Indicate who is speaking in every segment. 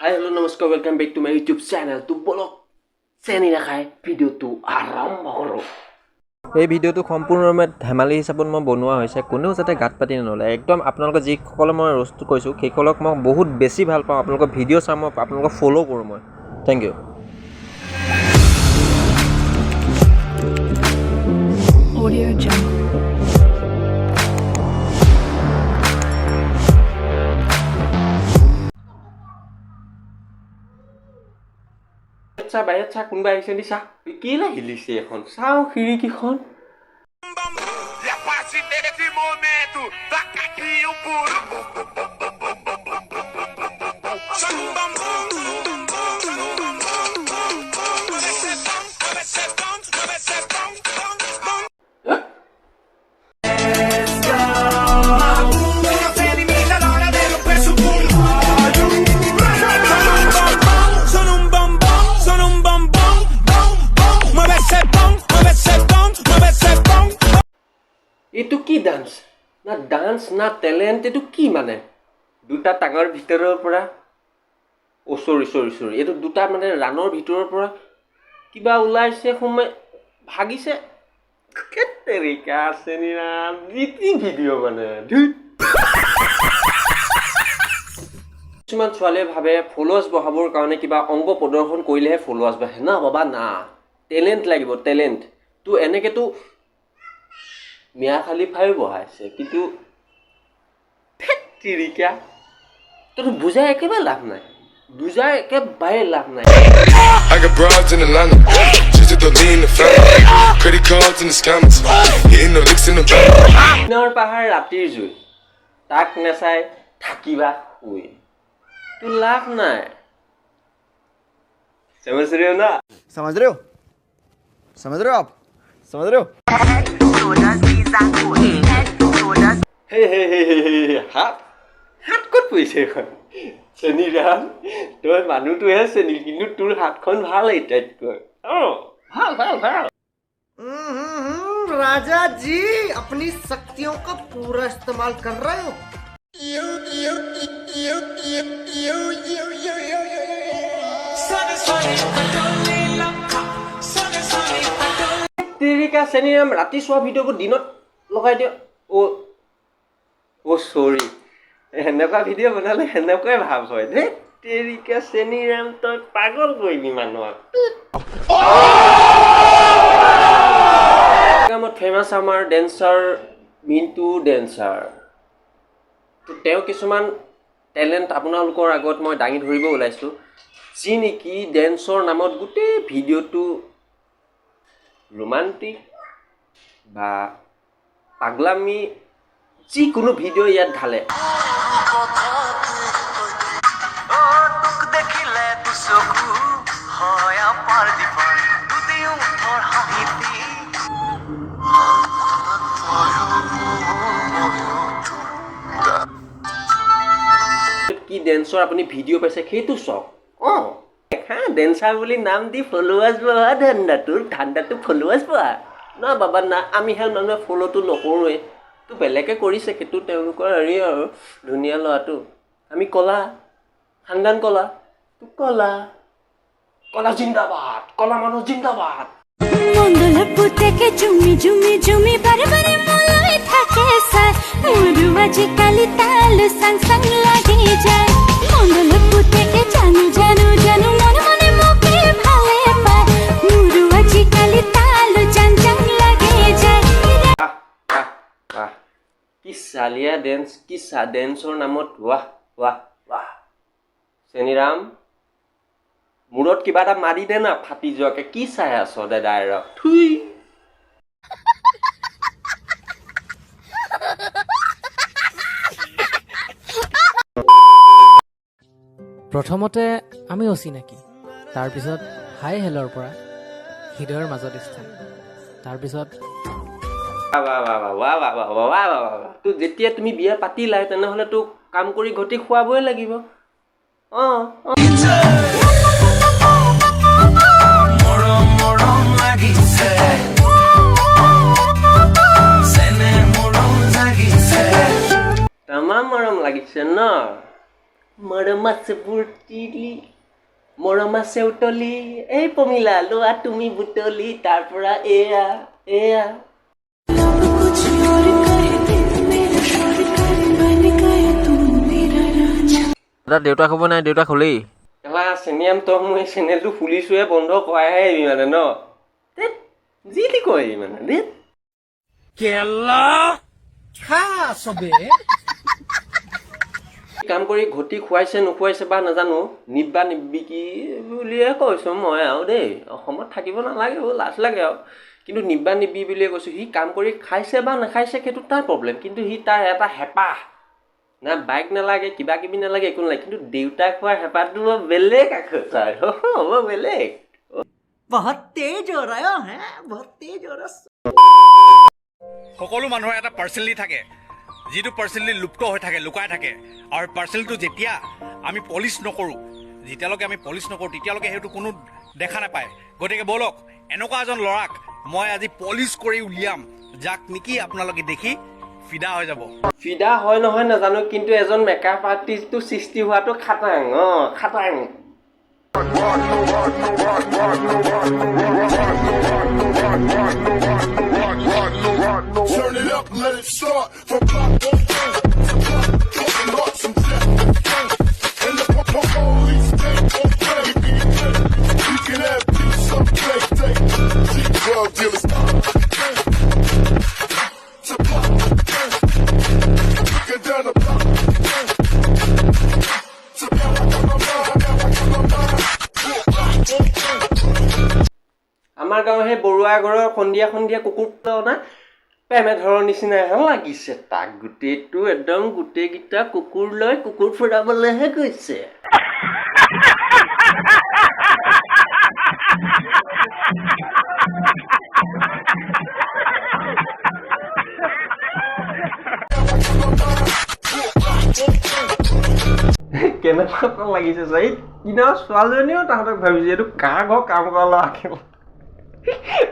Speaker 1: হাই, hello', নমস্কাৰ, welcome back to my YouTube channel। তো বলক, চেনি নাখাই ভিডিঅ'টো আৰম্ভ কৰোঁ।
Speaker 2: এই ভিডিঅ'টো সম্পূৰ্ণৰূপে ধেমালি হিচাপত মই বনোৱা হৈছে। কোনেও যাতে গাত পাতি নলয় একদম। আপোনালোকে যিসকলে মই ৰ'ষ্টটো কৰিছোঁ, সেইসকলক মই বহুত বেছি ভাল পাওঁ। আপোনালোকৰ ভিডিঅ' চাওঁ মই, আপোনালোকক ফ'ল' কৰোঁ মই। Thank you.
Speaker 3: Audio Jungle.
Speaker 1: চা, বাহিৰত চা, কোনোবা আহিছে নি চা। কেলা হিলিছে এখন, চাওঁ খিৰিকীখন।
Speaker 4: E a partir desse momento, taca aqui o puro. Sono um bambum, sono um bambum. Mueve esse bom, mueve esse bom, mueve esse bom, bom, bom. No se limita a la hora de romper su pum. Sono un bombón, sono un bombón, bom, bom. Mueve ese bom, mueve ese bom, mueve ese bom.
Speaker 1: এইটো কি dance না dance না talent, এইটো কি? মানে দুটা টাঙৰ ভিতৰৰ পৰা, অ' চৰি চৰি চৰি, এইটো দুটা মানে ৰাণৰ ভিতৰৰ পৰা কিবা ওলাইছে, সোমাই ভাগিছে। তেৰিকা, চেনিৰাম, যি টি ভিডিঅ' মানে ধুইত। কিছুমান ছোৱালীয়ে ভাবে ফ'ল'ৱাৰ্ছ বঢ়াবৰ কাৰণে কিবা অংগ প্ৰদৰ্শন কৰিলেহে ফ'ল'ৱাৰ্ছ বাঢ়ে। না বাবা না, টেলেণ্ট লাগিব, টেলেণ্ট। তো এনেকেতো মিয়া খালিফায়ো বঢ়াইছে, কিন্তু ধেৎ তিৰিকা, তোৰ বুজাই একেবাৰে লাভ নাই, বুজাই একেবাৰে লাভ নাই।
Speaker 5: I got broads in Atlanta, just to lean the family. Credit cards and the scammers, hitting the licks in the bank.
Speaker 1: দিনৰ পাহাৰ ৰাতিৰ জুই, তাক নেচাই থাকিবা শুই, তোৰ লাভ নাই। समझ रहे हो ना?
Speaker 6: समझ रहे हो? समझ रहे हो आप? समझ रहे हो?
Speaker 1: হে হে হে হে হে, হাত হাত ক'ত পৰিছে এইখন? চেনিৰাম, তই মানুহটোহে চেনি, কিন্তু তোৰ হাতখন ভাল আটাইতকৈ। অঁ, ভাল ভাল ভাল।
Speaker 7: राजा जी, अपनी शक्तियों का पूरा इस्तेमाल कर रहे हो।
Speaker 1: তেৰিকা চেনিৰাম, ৰাতি চোৱা ভিডিঅ'বোৰ দিনত লগাই দিয়ক। অ' অ' চৰি, সেনেকুৱা ভিডিঅ' বনালে সেনেকুৱাই ভাৱ হয়। দেই তেৰিকা চেনিৰাম, তই পাগল কৰিবি মানুহক। ইনষ্টাগ্ৰামত ফেমাছ আমাৰ ডেন্সাৰ মিণ্টু ডেন্সাৰ। তো তেওঁ কিছুমান টেলেণ্ট আপোনালোকৰ আগত মই দাঙি ধৰিব ওলাইছোঁ, যি নেকি ডেন্সৰ নামত গোটেই ভিডিঅ'টো ৰোমান্টিক বা পাগলামি যিকোনো ভিডিঅ' ইয়াত ঢালে।
Speaker 8: তোক দেখিলে দুচকু হয় আপাৰ দিপাৰ, দুটি ওঠৰ হাঁহিতি।
Speaker 1: কি ডেন্সৰ আপুনি ভিডিঅ' পাইছে সেইটো চাওক। অঁ হা, ডেন্সাৰ বুলি নাম দি ফ'ল'ৱাৰ্ছ বঢ়োৱা ধান্দা, তোৰ ধান্দাটো ফ'ল'ৱাৰ্ছ বঢ়া না বাবা না। আমি হেল মানুহে ফ'ল'টো নকৰোঁৱেই। তো বেলেগে কৰিছে, সেইটো তেওঁলোকৰ হেৰি আৰু ধুনীয়া ল'ৰাটো। আমি কলা খানদান, কলা তো কলা, কলা জিন্দাবাদ, কলা মানুহ জিন্দাবাদ।
Speaker 9: মঙ্গল পুতেকে জুমি জুমি জুমি বাৰে বাৰে মোলৈ থাকে চাই, মোৰো আজিকালি তালো চাং চাং লাগি যায়। মঙ্গল পুতেকে জানো জানো জানো মনে মনে মোকে ভালে পায়, মোৰো আজিকালি তালো চাং চাং লাগি যায়।
Speaker 1: বাহ বাহ বাহ, কি চালিয়া ডেন্স, কি চা ডেন্সৰ নামত, ৱাহ ৱাহ ৱাহ। চেনিৰাম, মূৰত কিবা এটা মাৰি দে না ফাটি যোৱাকে। কি চাই আছ দাদাই? ৰ থুই।
Speaker 10: প্ৰথমতে আমি অচিনাকি, তাৰপিছত হাই হেলৰ পৰা হৃদয়ৰ মাজত স্থান, তাৰপিছত
Speaker 1: বাহ বাহ বাহ বাহ বাহ বাহ বাহ বাহ বাহ বাহ বাহ। তো যেতিয়া তুমি বিয়া পাতিলাই, তেনেহ'লে তোক কাম কৰি ঘটি খুৱাবই লাগিব। অঁ অঁ।
Speaker 8: মৰম মৰম লাগিছে, চেনে মৰম জাগিছে।
Speaker 1: তামাম মৰম লাগিছে ন? মৰম আছে বুৰ্তিলি, মৰম আছে উতলি, এই পমিলা লোৱা তুমি বুটলি, তাৰ পৰা এয়া এয়া।
Speaker 2: দাদা, দেউতাক হ'ব নাই, দেউতাক হ'লেই।
Speaker 1: কেলা চেনিয়াম, তই মোৰ এই চেনেলটো খুলিছোহে, বন্ধ কৰাইহে আহিবি মানে ন? ধেৎ, যি টি কয় মানে, ধেৎ।
Speaker 10: কেলা খা চবে।
Speaker 1: কাম কৰি ঘটি খুৱাইছে নোখুৱাইছে বা নাজানো, নিব্বা নিব্বি কি বুলিয়ে কৈছোঁ মই আৰু দেই, অসমত থাকিব নালাগে অ', লাজ লাগে আৰু, কিন্তু নিব্বা নিব্বি বুলিয়ে কৈছোঁ। সি কাম কৰি খাইছে বা নাখাইছে সেইটো তাৰ প্ৰব্লেম, কিন্তু সি তাৰ এটা হেঁপাহ না, বাইক নালাগে, কিবা কিবি নালাগে, একো নালাগে, কিন্তু দেউতাক খোৱাৰ হেঁপাহটো বৰ বেলেগ আকৌ তাৰ, বৰ বেলেগ।
Speaker 7: बहुत तेज हो रहा है, बहुत तेज हो रहा।
Speaker 4: সকলো মানুহৰ এটা পাৰ্চনেলিটি থাকে, যিটো পাৰ্চনেলিটি লুপ্ত হৈ থাকে, লুকাই থাকে। আৰু পাৰ্চনেলিটিটো যেতিয়া আমি পলিচ নকৰোঁ, যেতিয়ালৈকে আমি পলিচ নকৰোঁ, তেতিয়ালৈকে সেইটো কোনো দেখা নাপায়। গতিকে ব'লক, এনেকুৱা এজন ল'ৰাক মই আজি পলিচ কৰি উলিয়াম, যাক নেকি আপোনালোকে দেখি ফিদা হৈ যাব।
Speaker 1: ফিদা হয় নহয় নাজানো, কিন্তু এজন মেকআপ আৰ্টিষ্টটো সৃষ্টি হোৱাটো খাটাং, অঁ খাটাং।
Speaker 5: Turn it up, let it start. From block to block, talking hearts and and the police came on play. We can have peace some play. Drug dealers. To block. Get down the block. To
Speaker 1: আমাৰ গাঁৱৰ সেই বৰুৱা ঘৰৰ সন্ধিয়া সন্ধিয়া কুকুৰটো না প্ৰেমে ধৰৰ নিচিনাহে লাগিছে তাক, গোটেইটো একদম গোটেইকেইটা কুকুৰ লৈ কুকুৰ ফুৰাবলৈহে গৈছে। কেনেকুৱা লাগিছে চাই কিনা, ছোৱালীজনীও তাহাঁতক ভাবিছে এইটো কাৰ ঘৰ কাম কৰা ল'ৰা, কেলা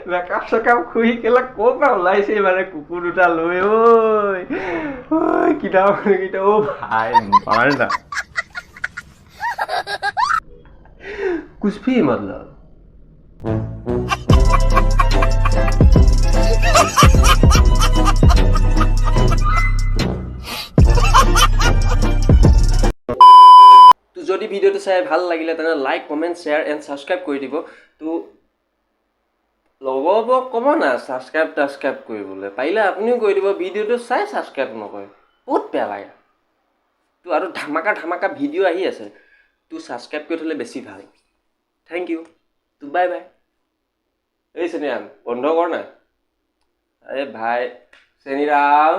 Speaker 1: মেকআপ চেকআপ খুলি কেলা ক'ৰ পৰা ওলাইছে মানে কুকুৰ দুটা লৈ, ঐ ঐ কিনা মানুহকেইটা, অ' ভাই মাৰ না, कुछ भी मतलब। তো যদি ভিডিঅ'টো চাই ভাল লাগিলে তেনে like, comment, share and subscribe কৰি দিব। তো লগৰবোৰক ক'ব না ছাবস্ক্ৰাইব টাবস্ক্ৰাইব কৰিবলৈ, পাৰিলে আপুনিও কৰি দিব। ভিডিঅ'টো চাই ছাবস্ক্ৰাইব নকৰে, বহুত বেয়া লাগে। তো আৰু ধামাকা ধামাকা ভিডিঅ' আহি আছে, তো ছাবস্ক্ৰাইব কৰি থ'লে বেছি ভাল। Thank U, তো বাই বাই। এই চেনিৰাম, বন্ধ কৰ না। আৰে ভাই চেনিৰাম,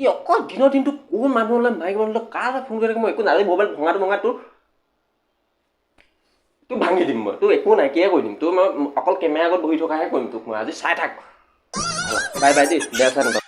Speaker 1: ই অকল দিনৰ দিনটো কোন মানুহলৈ, মাইকী মানুহলৈ কাৰ ফোন কৰি থাকে, মই একো নাজানো। মোবাইল ভঙাটো ভঙা তোৰ তোক ভাঙি দিম মই, তোৰ একো নাইকিয়াই কৰি দিম তোৰ মই, অকল কেমেৰা আগত বহি থকাহে কৰিম তোক মই আজি, চাই থাক। বাই বাই দেই, বেয়া চেয়া নাপাব।